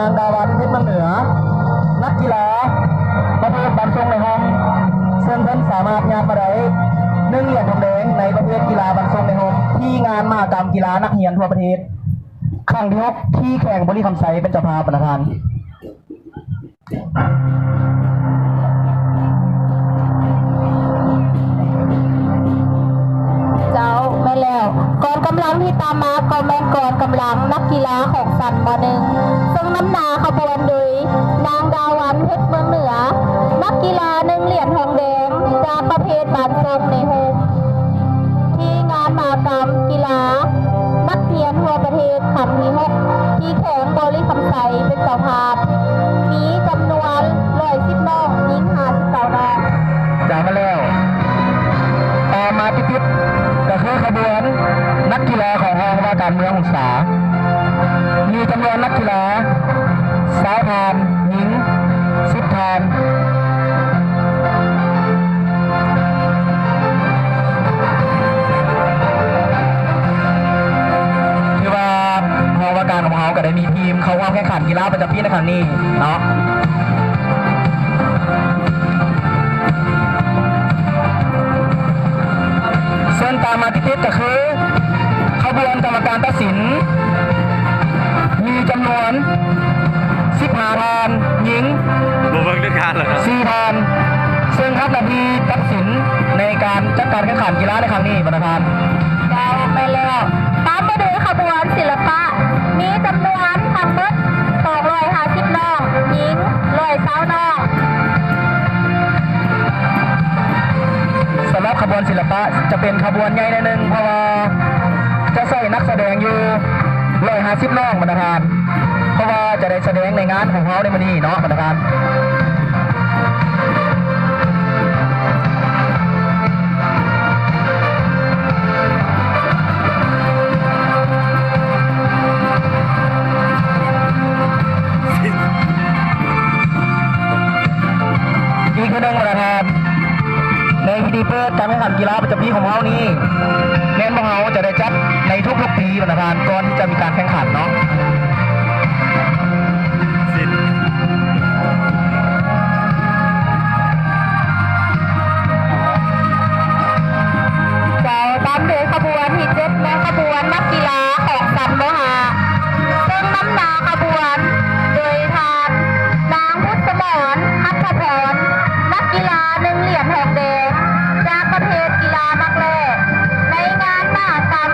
ນາງດາວັນ ເພັດເມືອງເໜືອ ນັກກິລາປະເພດບານຊົງໃນຮົ່ມ ເຊິ່ງເພິ່ນສາມາດຍາດມາໄດ້ໜຶ່ງຫຼຽນທອງແດງໃນປະເພດກິລາບານຊົງໃນຮົ່ມ ທີ່ງານມະຫະກຳກິລານັກຮຽນທົ່ວປະເທດ ຄັ້ງທີຫົກ ທີ່ແຂວງບໍລິຄຳໄຊເປັນເຈົ້າພາບ ປະທານ. ເຈົ້າ, ແມ່ນແລ້ວ. ກອງກຳລັງທີ່ຕາມມາກໍແມ່ນກອງກຳລັງນັກກິລາຂອງຊັ້ນ ມໍໜຶ່ງ ເຊິ່ງນຳໜ້າຂະບວນໂດຍ ນາງ ດາວັນ ເພັດເມືອງເໜືອ ນັກກິລາໜຶ່ງຫຼຽນທອງແດງ ຈາກປະເພດບານຊົງໃນຮົ່ມ ທີ່ງານມະຫະກຳກິລານັກຮຽນທົ່ວປະເທດ ຄັ້ງທີຫົກ ທີ່ແຂວງບໍລິຄຳໄຊເປັນເຈົ້າພາບ ມີຈຳນວນຮ້ອຍສິບນ້ອງ, ຍິງຫ້າສິບເກົ້ານ້ອງ. ຈາກນັ້ນແລ້ວ ຕາມມາຕິດໆ ກໍຄືຂະບວນນັກກິລາຂອງຫ້ອງວ່າການເມືອງຫົງສາ ມີຈຳນວນນັກກິລາຊາວທ່ານ, ຍິງສິບທ່ານ. ຖືວ່າຫ້ອງວ່າການຂອງເຮົາກໍໄດ້ມີທີມເຂົ້າຮ່ວມແຂ່ງຂັນກິລາປະຈຳປີໃນຄັ້ງນີ້ເນາະ. ເຊິ່ງຕາມມາຕິດໆ ກໍຄື ຂະບວນກຳມະການຕັດສິນ ມີຈຳນວນສິບຫ້າທ່ານ, ຍິງ ບໍ່ເບິ່ງເລື່ອງການແລ້ວເນາະ ສີ່ທ່ານ ເຊິ່ງຮັບໜ້າທີ່ຕັດສິນໃນການຈັດການແຂ່ງຂັນກິລາໃນຄັ້ງນີ້ ປະທານ. ເຈົ້າ, ແມ່ນແລ້ວ. ຕາມມາດ້ວຍຂະບວນສິລະປະ ມີຈຳນວນທັງໝົດສອງຮ້ອຍຫ້າສິບນ້ອງ, ຍິງຮ້ອຍຊາວນ້ອງ. ສຳລັບຂະບວນສິລະປະຈະເປັນຂະບວນໃຫຍ່ໜ້ອຍໜຶ່ງ ເພາະວ່າຈະໃຊ້ນັກສະແດງຢູ່ຮ້ອຍຫ້າສິບນ້ອງ ບັນດາທ່ານ ເພາະວ່າຈະໄດ້ສະແດງໃນງານຂອງເຮົາໃນມື້ນີ້ເນາະ ບັນດາທ່ານ. ອີກເທື່ອໜຶ່ງ ບັນດາທ່ານ ໃນພິທີເປີດການແຂ່ງຂັນກິລາປະຈຳປີຂອງເຮົານີ້ ແມ່ນພວກເຮົາຈະໄດ້ຈັດໃນທຸກໆປີ ບັນດາທ່ານ ກ່ອນທີ່ຈະມີການແຂ່ງຂັນເນາະ. ເຈົ້າ, ຕາມດ້ວຍຂະບວນທີເຈັດ ແມ່ນຂະບວນນັກກິລາຂອງຊັ້ນ ມໍຫ້າ ເຊິ່ງນຳໜ້າຂະບວນໂດຍທ່ານ ນາງ ພຸດສະໝອນ ຫັດຖະພອນ ນັກກິລາໜຶ່ງຫຼຽນທອງແດງ ຈາກປະເພດກິລາໝາກແລ່ ໃນງານມະຫະກຳ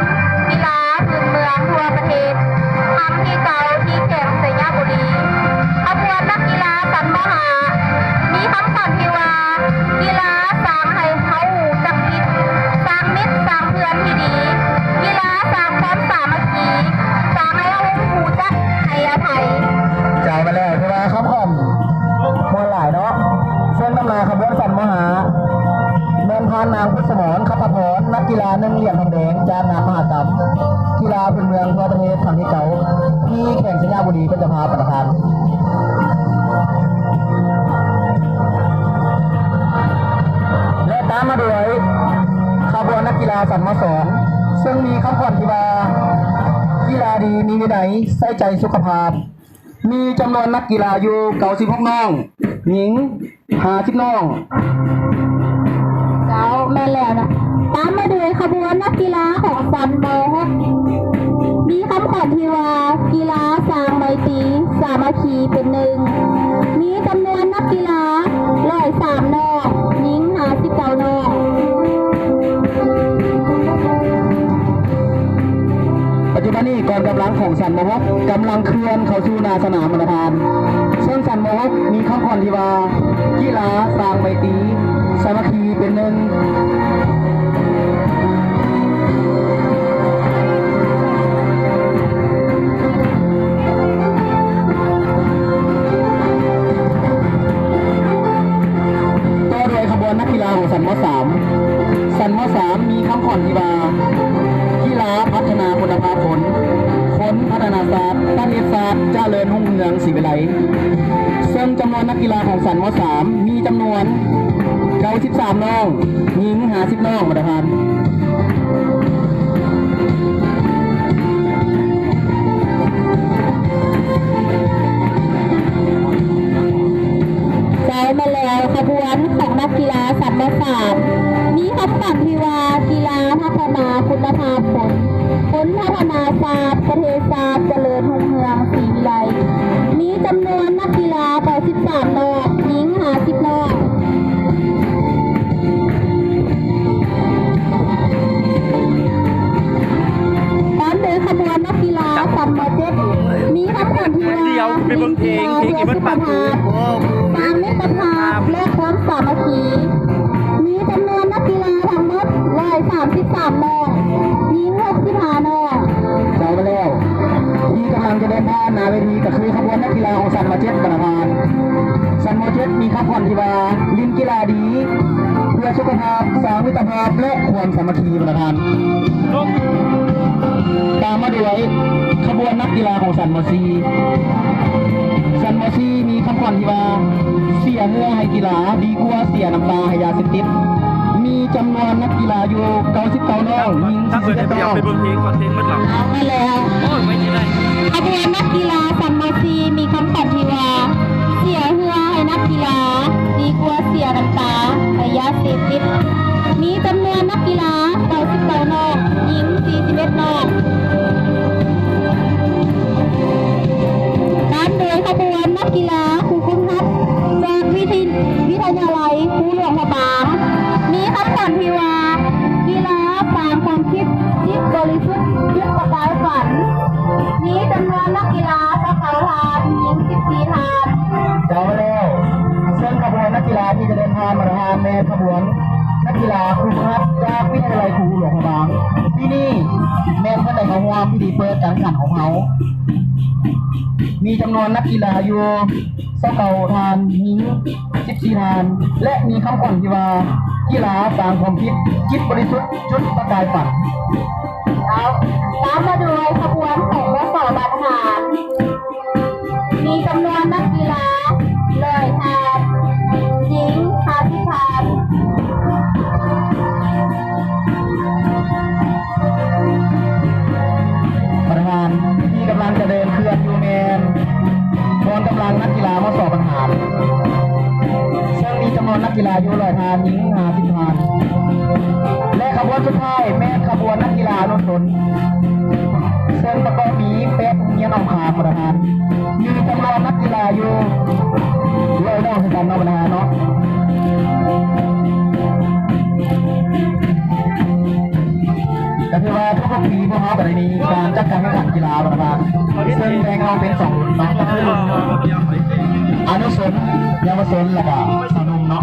ກິລາພື້ນເມືອງທົ່ວປະເທດ ຄັ້ງທີເກົ້າ ທີ່ແຂວງໄຊຍະບູລີ. ຂະບວນນັກກິລາຊັ້ນ ມໍຫ້າ ມີຄຳຂວັນທີ່ວ່າ ກິລາສ້າງໃຫ້ເຮົາຮູ້ຈັກຜິດ, ສ້າງມິດ, ສ້າງເພື່ອນທີ່ດີ, ກິລາສ້າງຄວາມສາມັກຄີ, ສ້າງໃຫ້ເຮົາຮູ້ຈັກໃຫ້ອະໄພ. ເຈົ້າ, ແມ່ນແລ້ວ, ຖືວ່າຄຳຂວັນມ່ວນຫຼາຍເນາະ. ເຊິ່ງນຳໜ້າຂະບວນຊັ້ນ ມໍຫ້າ ແມ່ນທ່ານນາງ ພຸດສະໝອນ ຂັດຖະພອນ ນັກກິລາໜຶ່ງຫຼຽນທອງແດງ ຈາກງານມະຫະກຳກິລາພື້ນເມືອງທົ່ວປະເທດຄັ້ງທີເກົ້າ ທີ່ແຂວງໄຊຍະບູລີເປັນເຈົ້າພາບ ປະທານ. ແລະ ຕາມມາດ້ວຍຂະບວນນັກກິລາຊັ້ນ ມໍສອງ ເຊິ່ງມີຄຳຂວັນທີ່ວ່າ ກິລາດີມີວິໄນ ໃສ່ໃຈສຸຂະພາບ. ມີຈຳນວນນັກກິລາຢູ່ເກົ້າສິບຫົກນ້ອງ, ຍິງຫ້າສິບນ້ອງ. ເຈົ້າ, ແມ່ນແລ້ວນະ. ຕາມມາດ້ວຍຂະບວນນັກກິລາຂອງຊັ້ນ ມໍຫົກ ມີຄຳຂວັນທີ່ວ່າ ກິລາສ້າງໄມຕີ ສາມັກຄີເປັນໜຶ່ງ. ມີຈຳນວນນັກກິລາຮ້ອຍສາມນ້ອງ, ຍິງຫ້າສິບເກົ້ານ້ອງ. ປັດຈຸບັນນີ້ກອງກຳລັງຂອງຊັ້ນ ມໍຫົກ ກຳລັງເຄື່ອນເຂົ້າສູ່ໜ້າສະໜາມ ບັນດາທ່ານ. ເຊິ່ງຊັ້ນ ມໍຫົກ ມີຄຳຂວັນທີ່ວ່າ ກິລາສ້າງໄມຕີ ສາມັກຄີເປັນໜຶ່ງ. ຕໍ່ດ້ວຍຂະບວນນັກກິລາຂອງຊັ້ນ ມໍສາມ. ຊັ້ນ ມໍສາມ ມີຄຳຂວັນທີ່ວ່າ ກິລາພັດທະນາຄຸນນະພາບຄົນ, ຄົນພັດທະນາຊາດ, ປະເທດຊາດຈະເລີນຮຸ່ງເຮືອງສີວິໄລ. ເຊິ່ງຈຳນວນນັກກິລາຂອງຊັ້ນ ມໍສາມ ມີຈຳນວນເກົ້າສິບສາມນ້ອງ, ຍິງຫ້າສິບນ້ອງ ບັນດາທ່ານ. ຄົນພັດທະນາຊາດ ປະເທດຊາດຈະເລີນຮຸ່ງເຮືອງສີວິໄລ ມີຈຳນວນນັກກິລາເກົ້າສິບສາມນອກ, ຍິງຫ້າສິບນອກ. ຕາມໂດຍຂະບວນນັກກິລາຊັ້ນ ມ.ເຈັດ ມີຄຳຂວັນທີ່ວ່າ ດຽວໄປເບິ່ງເພງ ເພງທີ່ມັນປັດ ສຮ້າງມິດຕະພາບ ແລະ ຄວາມສາມັກຄີ. ມີຈຳນວນນັກກິລາທັງໝົດຮ້ອຍສາມສິບສາມນອກ, ຍິງຫົກສິບຫ້ານອກ. ເຈົ້າແລ້ວ ທີ່ກຳລັງຈະເດີນຜ່ານໜ້າເວທີກໍຄືຂະບວນນັກກິລາຂອງຊັ້ນ ມ.ເຈັດ ບັນດາທ່ານ. ຊັ້ນ ມ.ເຈັດ ມີຄຳຂວັນທີ່ວ່າ ຫຼິ້ນກິລາດີ ເພື່ອສຸຂະພາບ, ສ້າງມິດຕະພາບ ແລະ ຄວາມສາມັກຄີ ບັນດາທ່ານ. ຕາມມາດ້ວຍຂະບວນນັກກິລາຂອງຊັ້ນ ມ.ສີ່. ຊັ້ນ ມ.ສີ່ ມີຄຳຂວັນທີ່ວ່າ ເສຍເຫື່ອໃຫ້ກິລາ ດີກວ່າເສຍນ້ຳຕາໃຫ້ຢາເສບຕິດ. ມີຈຳນວນນັກກິລາຢູ່ເກົ້າສິບເກົ້ານ້ອງ, ຍິງສີ່ສິບເອັດນ້ອງ. ໄປເບິ່ງເພງກ່ອນ ເພງໝົດແລ້ວ. ເອົາມາແລ້ວ. ໂອ້ຍ ໄປທີ່ໃດ? ຂະບວນນັກກິລາຊັ້ນ ມ.ສີ່ ມີຄຳຂວັນທີ່ວ່າ ເສຍເຫື່ອໃຫ້ນັກກິລາ ດີກວ່າເສຍນ້ຳຕາໃຫ້ຢາເສບຕິດ. ມີຈຳນວນນັກກິລາເກົ້າສິບເກົ້ານ້ອງ, ຍິງສີ່ສິບເອັດນ້ອງ. ຕາມໂດຍຂະບວນນັກກິລາຄູຄຸນຮັບ ຈາກວິທະ ວິທະຍາໄລພູຫຼວງພະບາງ. ມີຄຳຂວັນທີ່ວ່າ ກິລາສ້າງຄວາມຄິດ, ຈິດບໍລິສຸດ, ຈຸດປະກາຍຝັນ. ມີຈຳນວນນັກກິລາຊາວເກົ້າທ່ານ, ຍິງສິບສີ່ທ່ານ. ເຈົ້າແລ້ວ ເຊິ່ງຂະບວນນັກກິລາທີ່ຈະເດີນຜ່ານມາແມ່ນຂະບວນນັກກິລາຄູຮັບຈາກວິທະຍາໄລຄູຫຼວງພະບາງ. ປີນີ້ແມ່ນເພິ່ນໄດ້ເຂົ້າຮ່ວມພິທີເປີດການແຂ່ງຂັນຂອງເຮົາ. ມີຈຳນວນນັກກິລາຢູ່ຊາວເກົ້າທ່ານ, ຍິງສິບສີ່ທ່ານ ແລະ ມີຄຳຂວັນທີ່ວ່າ ກິລາສ້າງຄວາມຄິດ, ຈິດບໍລິສຸດ, ຈຸດປະກາຍຝັນ. ເຈົ້າ ຕາມມາດ້ວຍຂະບວນຂອງ ມສ ບ້ານຫານ. ມີຈຳນວນນັກກິລາຮ້ອຍທ່ານ, ຍິງຫ້າສິບທ່ານ. ປະທານທີ່ກຳລັງຈະເດີນເຄື່ອນຢູ່ແມ່ນກອງກຳລັງນັກກິລາ ມສ ບ້ານຫານ ເຊິ່ງມີຈຳນວນນັກກິລາຢູ່ຮ້ອຍທ່ານ, ຍິງຫ້າສິບທ່ານ ແລະ ຂະບວນສຸດທ້າຍແມ່ນຂະບວນນັກກິລາອະນຸຊົນ ເຊິ່ງປະກອບມີແປດໂຮງຮຽນອ້ອມຂ້າງ ປະທານ. ມີຈຳນວນນັກກິລາຢູ່ຮ້ອຍນ້ອງຄືກັນເນາະ ບັນດາເນາະ. ກໍຖືວ່າທຸກໆປີພວກເຮົາກໍໄດ້ມີການຈັດການແຂ່ງຂັນກິລາ ບັນດາ ເຊິ່ງແບ່ງອອກເປັນສອງລຸ້ນເນາະ ກໍຄືລຸ້ນອະນຸຊົນ, ເຍົາວະຊົນ ແລ້ວກໍຊາວໜຸ່ມເນາະ.